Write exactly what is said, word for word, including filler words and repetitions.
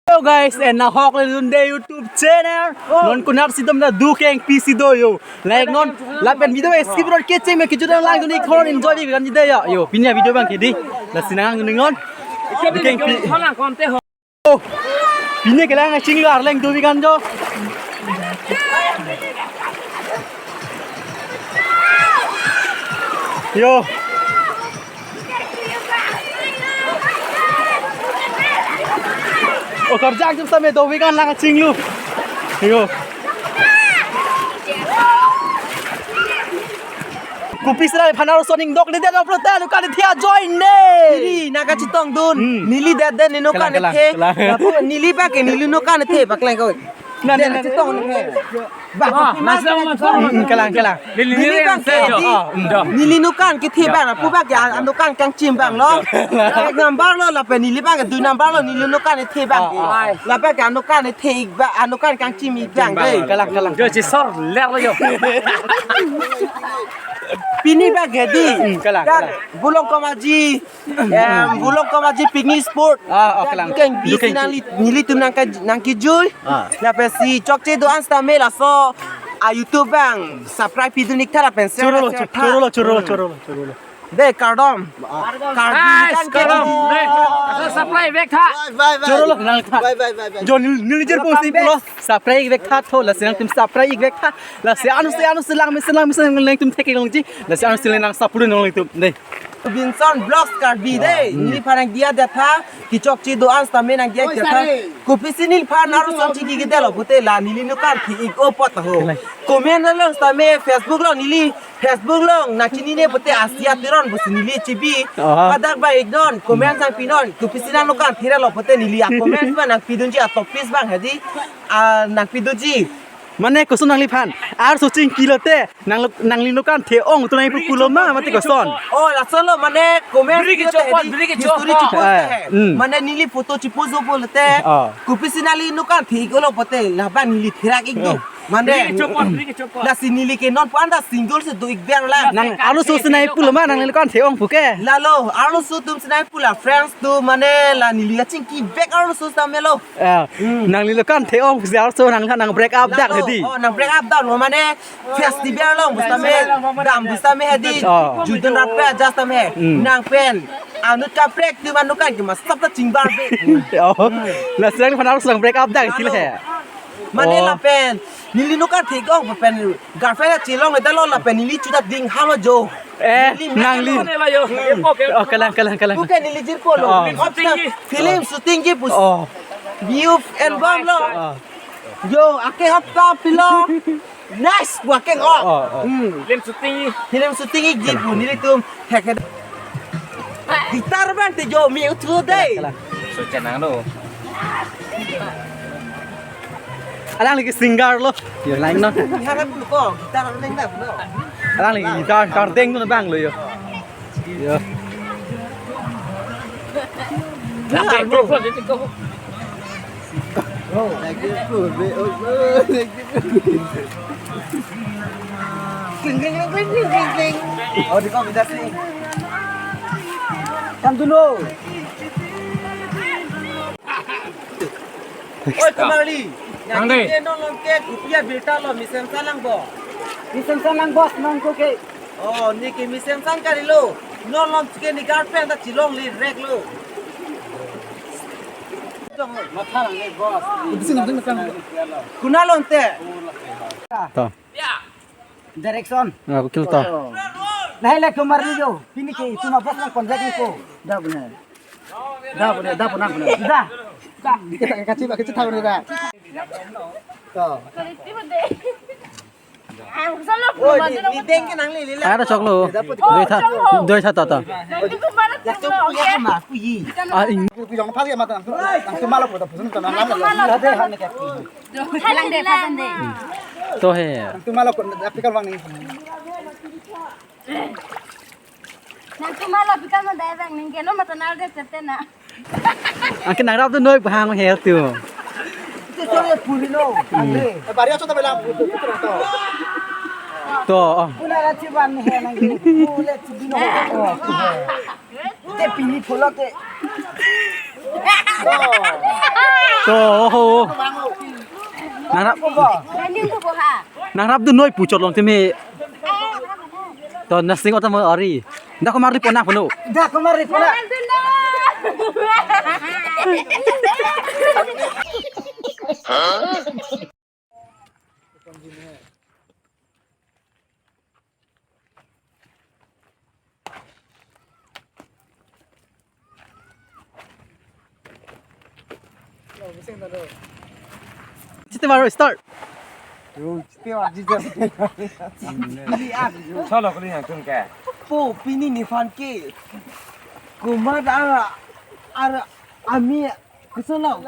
Hello guys, and nahok le dunde YouTube channel. Non konat si dom na du keng pisi do yo. Like non lapen video skip ron kecheng me kejut lang dun ik thor enjoy bi kan jide ya. Yo, pini a video abang ke dei. Lasi nang dun ik non. Du keng pi. Oh. Pini kelang chinglo arleng do bi kan jo. Yo. Oh, karjang jum same do bi kan lang chinglo. Yo. Kopi sira phan arloso ning dok le det lo prota lo kan thia join ne. Neli nangkachetong dun. Hmm. Neli det det ne nokan, kelang, kelang, the. Kelang. Lapu neli bak ke neli nokan the bak lang ko. Na, na, na, na. Chetong ne. Bah, ah, mas, mas, mas, mas. Hmm, kelang, kelang. Neli, neli, neli bak ke, jo. Di. Ah, hmm, jo. Neli nokan kethe bang, lapu bak ke, ah, nokan kangchim bang lo. Ek number lo, lapen neli bak ke dui number lo, neli nokan kethe bang ke. Ah, ah. Lapen ke nokan kethe ik bang, nokan kangchim ik bang dei. Kelang, kelang. Jo, si sor ler lo jo. Pini bak ke dei. Hmm, kelang, kelang. Bulong Komaji. Em, Bulong Komaji picnic spot. Ah, oh, kelang. Keng bisi, dukeng. Nangli, nelitum nangke, nangkejui. Ah. Lapen si chokche do-an sitame laso a YouTube bang subscribe pidun ik tha lapen share, choro lo, share tha. Choro lo, choro lo, choro lo, choro lo. Dei, kardom. Kardom. Guys, kan kardom. Dei. Asa subscribe vek tha. Bye, bye, bye. Choro lo, nang tha. Bye, bye, bye, bye. Jo nil, nil jer posting pulo. Subscribe vek tha tho, lasi nangtum subscribe vek tha. Lasi ansi, ansi lang mesen, lang mesen nangtum thek longji. Lasi ansi nang support nangtum. Dei. Binson Vlogs Karbi dei. Hmm. Neliphan nangdiya det tha. Kechokche do-an sitame nangdiya det tha. Kopisi neliphan arloso chingki det lo pute la neli nokan the ik apot ho. Comment along sitame Facebook along neli Facebook along nangchinine pute Asia Teron pusi neli chibi. Aha. Hadak bang ik non, comment nangpinon. Kopisi nang nokan the ra lo pute neli a comment bang nangpidunji, a topics bang hedi. Ah, nangpidunji. Mane koson nangliphan arloso chingki lote nang, nangli nokan the-ong tu nangpu pulo ma mate koson? Oh, lason lo mane comment biri kecho-, hedi biri kecho-, history chepon, eh, he. Hmm. Mane neli photo chepo jo pulote. Ah. Kopisi nangli nokan the ik lo pute labang neli therak ik do. Eh. Mane biri kecho-, biri kecho-. Lasi neli ke non pu-an ta single si do ik ber la. Nang arloso si nangpu lo ma nangli nokan the-ong pu ke? Lalo, arloso atum si nangpu la friends atum mane la neli kachingki bek arloso sitame lo. Ah, hmm. Nangli nokan the-ong pusi arloso nang, nang break up dak hedi. Oh, nang break up dak lo mane festival along pusitame, dam pusitame hedi. Oh. Jutun rape aja sitame. Hmm. Nang pen anut kaprek atum anokan ke masap ta chingbar be. Oh. Hmm. Lasi nangphan arloso nang break up dak hedi le he. Mane, oh, lapen neli nokan the ik-ong pen girlfriend chelong le dalo lapen neli chuta ding halo jo. Eh, neli nangli. Neli la jo. Hmm. Oh, kelang, kelang, kelang. Bukan neli jirpo lo. Oh. Film shooting ji pus. Oh. View and bomb lo. Oh. Jo, ake hapta pilo. Nice, buat keng, oh. Oh, oh. Hmm. Film shooting. Film shooting ik ji pu nelitum. Hek, hek. Guitar bang te jo mi uthu dei. Kelang, kelang. So chenang lo. Alangli ke singer lo. Yo, lain non. Hara pun ko, guitar leng dah lo. Alangli guitar, guitar deng tu bang lo yo. Yo. Lagi pun, be, oh, oh, lagi pun. Kling, kling, kling. Oh, di kau beda sih. Kan dulu. Oi, Kumali. Yang Nang dei. Ini non longke, kupiah berita lo, mesen salang bo. Mesen salang bos, nang ko ke. Oh, neli ke mesen sang kali lo. Non longke ne girlfriend ta chelong le rek lo. Matha lang ne bos. Bisi nang dun kan. Kuna lonte. To. Direction. Ah, aku kilo to. Lahai le kumar ni jo. Pini ke itum abos lang contact ni ko. Dah benar. Dah benar, dah benar, benar. Dah. Kita kachi, kachi tahu ni dah. To. Ang solo. Oh, di, di deng ke nangli, lila. Ada choklo. Doi tha, doi tha to to. Nanti ko para. Ya, tu punya rumah, puji. Ah, ing. Puji orang pakai mata langsung, langsung malu pada pusing tanah. Ada hanya kaki. Halang dei, halang dei. To he. Langsung malu kok, tapi kalau ni. Nang cuma lo pikir mau dai bang, ningke no mata nal dei cete na. Angke nang rap tu noi bahang hel tu. Itu soalnya puri lo. Hmm. Eh, bari aso tapi lampu tu, tu terang to. To, oh. Puna ra chiban he nang. Pule chibino. Te pini pholok ke. To, oh. Nangrap. Nangrap dun noi pu chot long timi. To nasing ota mo ari. Dak ko marli pona puno. Dak ko marli pona. Chite baro start. Yo, chite baro start. Chalo kali yang tung ke. Po pini nephan ke. Kumar ara ara ami kusolo.